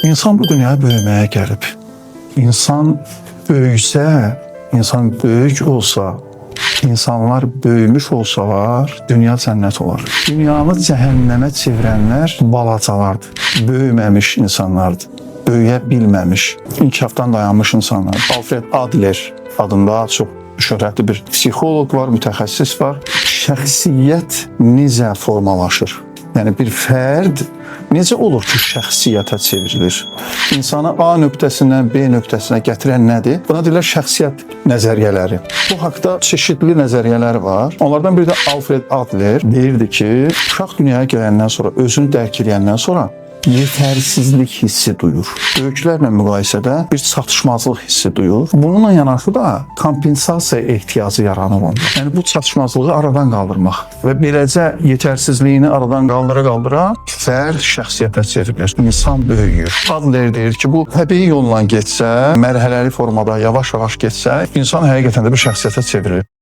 İnsan bu dünyaya böyüməyə gəlib. İnsan böyüsə, insan böyük olsa, insanlar böyümüş olsalar, dünya cənnət olar. Dünyanı cəhənnəmə çevirənlər balacalardır. Böyüməmiş insanlardır. Böyüyə bilməmiş, inkişafdan dayanmış insanlar. Alfred Adler adında çox şöhrətli bir psixoloq var, mütəxəssis var. Şəxsiyyət necə formalaşır? Yəni bir fərd necə olur ki, şəxsiyyətə çevrilir? İnsanı A nöqtəsindən B nöqtəsinə gətirən nədir? Buna deyirlər şəxsiyyət nəzəriyyələri. Bu haqda çeşidli nəzəriyyələr var. Onlardan biri də Alfred Adler deyirdi ki, uşaq dünyaya gələndən sonra, özünü dərk edəndən sonra yetərsizlik hissi duyur. Böyüklərlə müqayisədə bir çatışmazlıq hissi duyur. Bununla yanaşı da kompensasiya ehtiyacı yaranır onda. Yəni bu çatışmazlığı aradan qaldırmaq və beləcə yetərsizliyini aradan qaldıra-qaldıra fərd şəxsiyyətə çevrilir. İnsan böyüyür. Adler deyir ki, bu təbii yolla getsə, mərhələli formada yavaş-yavaş getsə, insan həqiqətən də bir şəxsiyyətə çevrilir.